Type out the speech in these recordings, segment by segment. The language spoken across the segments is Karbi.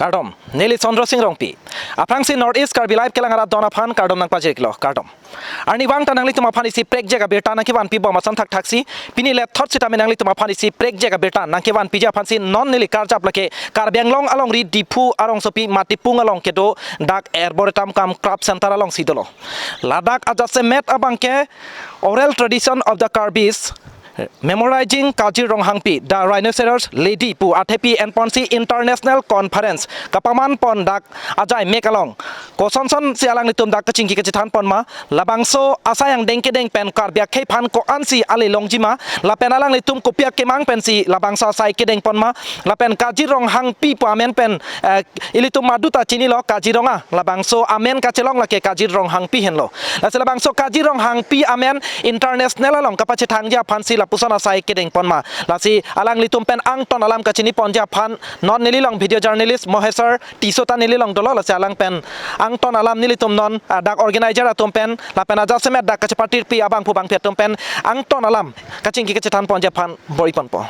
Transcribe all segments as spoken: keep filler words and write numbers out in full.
Kardom, neli Chandra Singh Rongpi. Aphrangsi North East Karbi Live kelang arat don aphan kardom nangpajir-iklo, kardom. Arnivang ta nanglitum aphan isi prekjak abirta nangkevanpi bom ason thakthaksi, pini lethot sitame nanglitum aphan isi prekjak abirta nangkevanpiji aphansi non neli karjap lake Karbi Anglong alongri Diphu arongsopi Matipung along kedo dak Arboretum cum Craft Center alongsi dolo. Ladak ajasemet abangke Oral Tradition of the Karbis, Memorizing Kajir Ronghangpi, The Rhinoceros Lady pu athepi enponsi international conference kapaman pon dak ajaimek along. Kosonsonsi alanglitum dak kachingki kachethan pon ma, labangso asai angdeng kedeng pen Karbi akhei aphan ko-ansi ale longji ma, lapen alanglitum kopi akemang pensi labangso asai kedeng pon ma, lapen Kajir Ronghangpi pu amen pen, eh, ilitum madu ta chinilo Kaziranga, labangso amen kachelong lake Kajir Ronghangpi henlo. Lasi labangso Kajir Ronghangpi amen international along kapachethangji aphansi lapuson asai kedeng pon ma. Lasi alanglitum pen angton alam kachini ponji aphan non neli along video journalist Mohesar Tisso ta neli along dolo, lasi alang pen angton alam nelitum non, ah, dak organizer atum pen, lapen ajasemet dak kachepatirpi abangphu bangphi atum pen angton alam kachingki kachethan ponji aphan bor-i ponpo.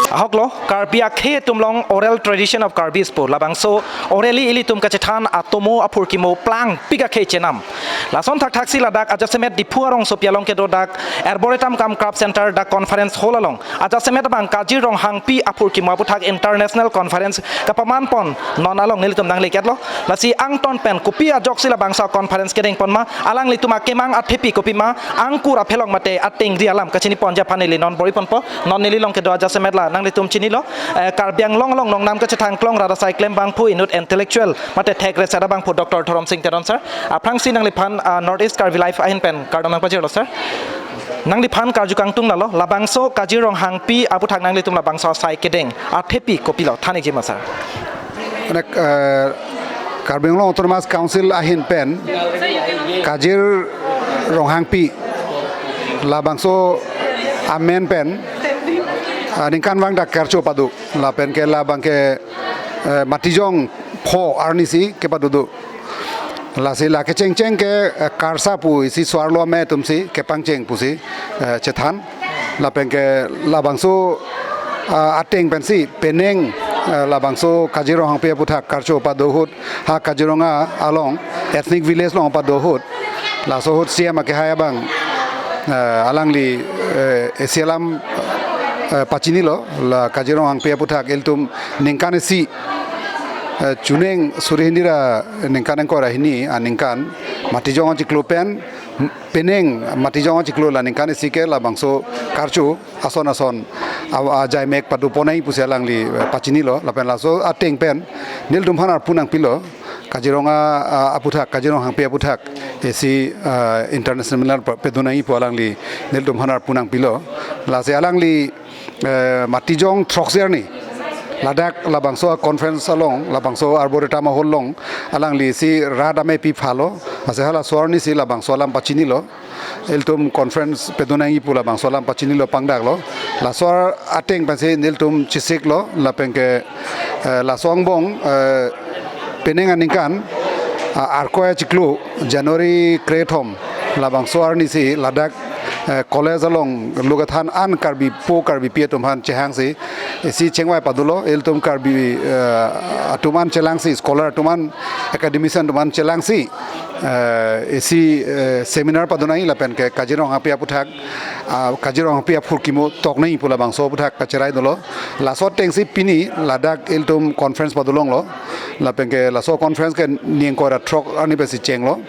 Ahoklo, Karbi akhei atum along Oral Tradition of Karbis pu labangso orally ilitum kachethan atomo aphurkimo plangpik akhei chenam. Lason thakthaksi ladak ajasemet Diphu arongsopi along kedo dak Arboretum cum Craft Center dak conference hall along ajasemet abang Kajir Ronghangpi aphurkimo aputhak international conference kapaman pon non along nelitum nangli-iklo. Lasi angton pen kopi ajoksi labangso conference kedeng pon ma, alanglitum akemang athepi kopi ma, angkur aphelong mate atengri alam kachini ponji aphan neli non bor-i ponpo. Non neli along kedo ajasemet la nanglitum chinilo, eh, Karbi Anglong along nongnam kachethang klong rat asai klembangphu inut intellectual mate thek reset abangphu Doctor Dhoromsing Teron sir. Aphrangsi nangliphan, ah, North East Karbi Live ahin pen kardom nangpajirlo sir. Nangliphan karju kangtung lalo, labangso Kajir Ronghangpi aputhak nanglitum labangso asai kedeng athepi kopilo, than-ikji ma sir? Anek, eh, Karbi Anglong Autonomous Council ahin pen Kajir Ronghangpi labangso amen pen, ah, ningkanvang dak karcho pado, lapen ke labang ke, eh, Matijong pho arnisi kepado do. Lasi la kechengcheng ke, eh, karsa pu isi so-arlo amei atumsi kepangcheng pusi, eh, chethan. Lapen ke labangso, ah, ateng pensi penang, eh, labangso Kajir Ronghangpi aputhak karcho pado ahut ha Kaziranga along ethnic village along pado ahut, laso ahut C M akehai abang, eh, alangli, eh, isi alam, eh, pachinilo, la Kajir Ronghangpi aputhak ilitum ningkan isi, eh, chuning suri hini ra ningkan ingkoi ra hini aningkan Matijong achiklo pen penang Matijong achiklo la ningkan isi ke labangso karcho ason ason a-, ajaimek pado ponnai pusi alangli, eh, pachinilo, lapen laso ateng pen nelitum aphan arpu nangpilo, Kaziranga, ah, aputhak, Kajir Ronghangpi aputhak isi, ah, international pa-, pedunai pu alangli nelitum aphan arpu nangpilo. Lasi alangli, eh, Matijong throksi arni ladak labangso conference along, labangso Arboretum hall along alangli isi rat amei pi phalo, lasi hala so-arnisi labangso alam pachinilo. Ilitum conference pedunai pu labangso alam pachinilo pangdaklo. Laso ateng pensi nelitum chesiklo, lapen ke, eh, laso angbong, eh, penang aningkan, ah, Arkoi achiklo January krethom labangso arnisi ladak, eh, college along lukethan an Karbi po Karbipi atum aphan chehangsi isi chengvai padolo, ilitum Karbi, eh, atum an chelangsi, scholar atum an, academician atum an chelangsi, eh, isi, eh, seminar padonai lapen ke Kajir Ronghangpi aputhak, ah, Kajir Ronghangpi aphurkimo toknai pu labangso aputhak kacherai dolo. Laso atengsi pini ladak ilitum conference padolonglo. Lapen ke laso conference ke ni ingkoi ra throk arni pensi chenglo.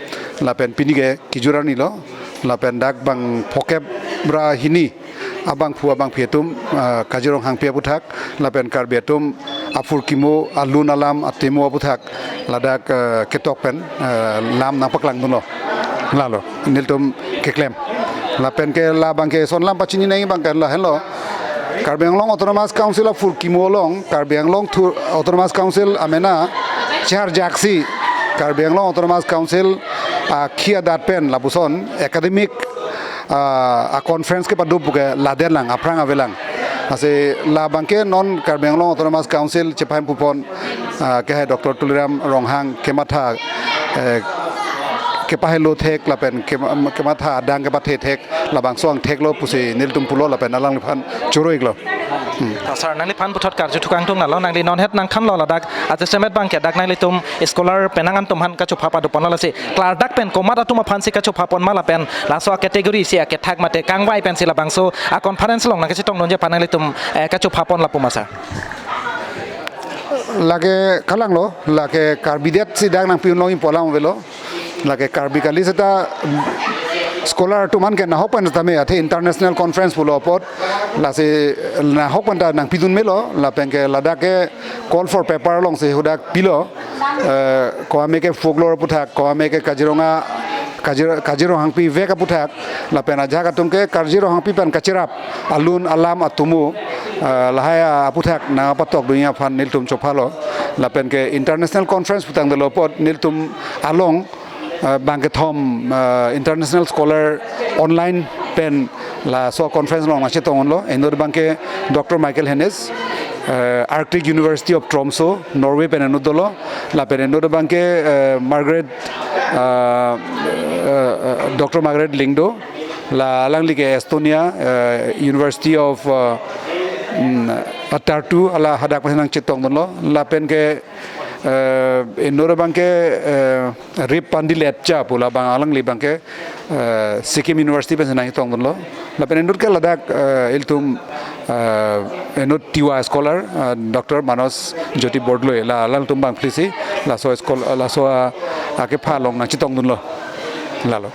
Lapen pini ke kejut arnilo. Lapen dak bang phokep ra hini abangphu abangphi atum, ah, Kajir Ronghangpi aputhak, lapen Karbi atum aphurkimo, alun alam, atemo aputhak ladak, ah, ketok pen, ah, lam nangpaklangdunlo. Lalo nelitum keklem. Lapen ke labang ke son lam pachini nai abang ke lahenlo. Karbi Anglong Autonomous Council aphurkimo along, Karbi Anglong thu Autonomous Council amena charjaksi, Karbi Anglong Autonomous Council, ah, akhei adat pen lapuson academic, ah, a-conference kepado pu ke ladenlang, aphrang avelang. Lasi labang ke non Karbi Anglong Autonomous Council chepahem pupon ah, ke hai Doctor Tuliram Ronghang kematha, eh, kepahelo thek lapen kema-, kematha adang kepathe thek labangso angthek lo pusi nelitum pulo lapen alangliphan choro-iklo. Hmm. Ta sir, nangliphan puthot karju thukang tung nalo, nangli non het nangthanlo ladak ajasemet abangke dak nanglitum scholar penang an atum aphan kachopha padopon lasi klardak pen komat atum aphansi kachopha pon ma lapen laso a-category isi akethak mate kangvai pensi labangso a-conference along nangkachetongdunji aphan nanglitum, eh, kachopha pon lapu ma sir? Lake kalanglo, lake Karbi det si dak nangpi-un longji pu alam avelo. Lake Karbi kali seta, mm, scholar atum an ke nahok pen tame athe international conference pulo apot. Lasi nahok pen ta nangpidun melo, lapen ke ladak ke call for paper alongsi hadak pilo. Eh, komat ke folklore aputhak, komat ke Kaziranga, Kazir-, Kazi Ronghangpi vek aputhak, lapen ajahak atum ke Kazi Ronghangpi pen kacherap alun alam atomo, eh, lahai aputhak nangpatokdunji aphan nelitum chophalo. Lapen ke international conference putangdetlo apot nelitum along, eh, bangkethom, eh, international scholar online pen laso conference along nangchetong unlo. Inut abangke Doctor Michael Hennes, eh, Arctic University of Tromsø, Norway pen inut dolo. Lapen inut abangke, eh, Margaret, eh, eh, eh, Doctor Margaret Lyngdoh, la alangli ke Estonia, eh, University of, eh, mm, Tartu, hala hadak pen nangchetongdunlo. Lapen ke, eh, inut abangke, eh, Rip Pandi Lepcha pu labang alangli abangke, eh, Sikkim University pensi nangchetongdunlo. Lapen inut ke ladak, eh, ilitum, eh, inut Tiwa scholar, eh, Doctor Manas Jyoti Bordoloi, la alangtum abang phlisi laso scholar, laso a, akepha along nangchetongdunlo. Lalo.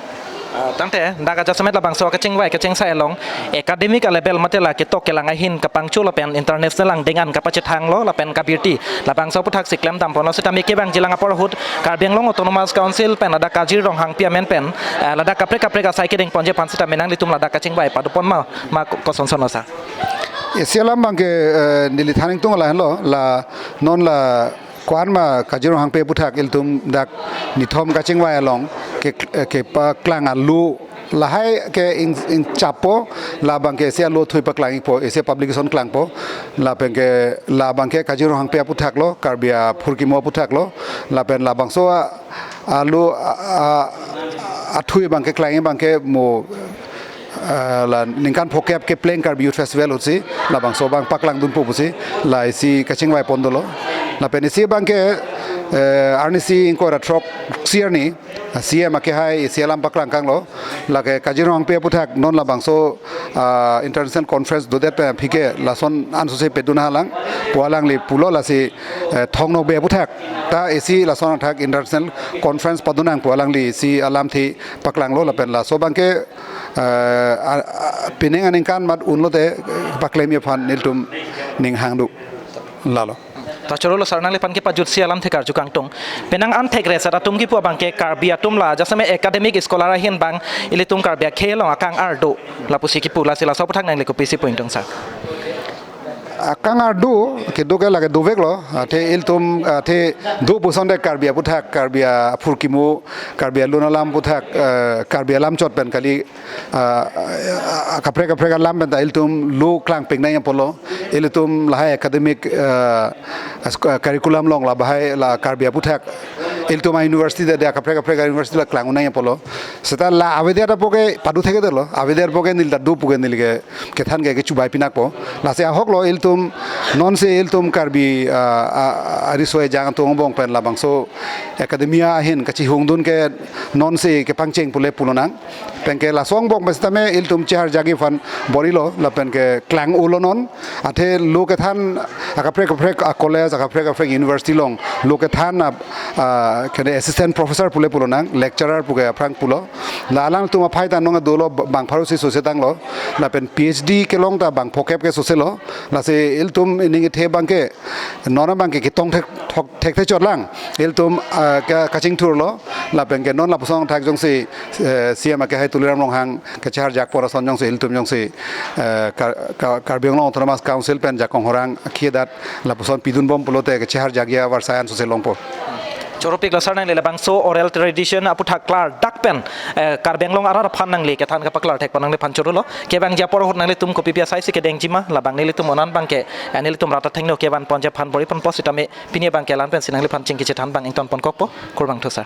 Ah, tangte, dak ajasemet labangso kachingvai kachingsai along academic a-level mate la ketok kelang ahin kapangcho lapen international angdeng an kapachethanglo lapen kabirti labangso aputhak si klemdam ponlo sitame kevangjilang apor ahut Karbi Anglong Autonomous Council pen ladak Kazi Ronghangpi amen pen, eh, ladak kaprek kaprek asai kedeng ponji aphan sitame nanglitum ladak kachingvai padopon ma, ma ko-, kosonson lo sir? Isi alam abangke, eh, neli than ingtung lahenlo, la non la ko-an ma Kazi Ronghangpi aputhak ilitum dak nithom kachingvai along ke, kepaklang alo lahai ke ing, ingchappo, labangke isi alo thui paklang-ikpo, isi publication klangpo, lapen ke labangke Kazi Ronghangpi aputhak lo, Karbi aphurkimo aputhak lo, lapen labangso a, alo a, a, athui abangke klang-ik abangke mo, ah, la ningkan phokep kepleng Karbi Youth Festival ahutsi labangso abang paklangdunpo pusi la isi kachingvai pondolo. Lapen isi abangke, eh, arnisi ingkoi ra throksi arni, ah, C M akehai isi alam paklangkanglo. Lake Kazi Ronghangpi aputhak non labangso, ah, international conference dodet pen aphi ke lason ansose pedun halang pu alangli pulo, lasi, eh, Thong Nokbe aputhak ta isi lason athak international conference padunang pu alangli isi alamthe paklanglo. Lapen laso abangke, eh, a, a, pining aningkan mat unlote, eh, paklemji aphan nelitum ning hang do. Lalo. Ta chorolo sir, nangliphan kepajutsi alamthe karju kangtung. Penang an thekre sir atum kipu abangke Karbi atum la ajasemet academic scholar ahin abang ilitum Karbi akhei along akang-ar do lapusi kipu, lasi laso aputhak nangli kopisi pu ingtung sir? Akang-ar do, kedo ke lake doveklo, athe ilitum, athe do pusonte Karbi aputhak, Karbi aphurkimo, Karbi alun alam aputhak, eh, Karbi alam chot pen kali, ah, ah, kaprek kaprek alam pen ta ilitum lo klangpik nangji apotlo, ilitum lahai academic, ah, as-, ah, curriculum along la bahai la Karbi aputhak ilitum a-university ta dia kaprek kaprek a-university la klang-un nangji apotlo. Seta la avedet apot ke padu thekthedetlo, avedet apot ke neli ta do pu ke neli ke kethan ke kechubai pinakpo. Lasi ahoklo ilitum nonsi ilitum Karbi, ah, ah, ariso ejang atum angbong pen labangso academia ahin kachihungdun ke nonsi kepangcheng pule pulonang. Penke laso angbong pen sitame ilitum cheharjakji aphan bor-ilo, lapen ke klang-ulo non. Athe lo kethan akaprek kaprek a-college, akaprek kaprek university along lo kethan a, a, kene assistant professor pule pulonang, lecturer pu ke aphrang pulo. La alangtum aphai ta nong dolo b-, bang pharo si sose tanglo. Lapen P H D kelong ta bang phokep ke soselo. Lasi ilitum ining ithe abangke non abangke ketong thek, thok, thekthe chotlang. Ilitum, ah, ka, kachingthurlo. Lapen ke non lapuson athak jongsi, eh, C M akehai Tuliram Ronghang kacheharjak pon ason jongsi ilitum jongsi, eh, Kar-, Kar-, Karbi Anglong Autonomous Council pen jakong horang akhidat lapuson pidunbom pulote kacheharjakji avarsai ansose longpo. Choro-iklo sir, nangli labangso oral tradition aputhak klardak pen, eh, Karbi Anglong arat aphan nangli kethan kapaklar thek pon nangliphan chorolo. Kevangji apor ahut nanglitum kopi pi asaisi kedengji ma, labang nelitum onan abangke, eh, nelitum rat athengno kevan ponji aphan bor-i ponpo sitame pini abangke la-an pensi nangliphan chingki chethan abang ington ponkokpo, kurvangthu sir.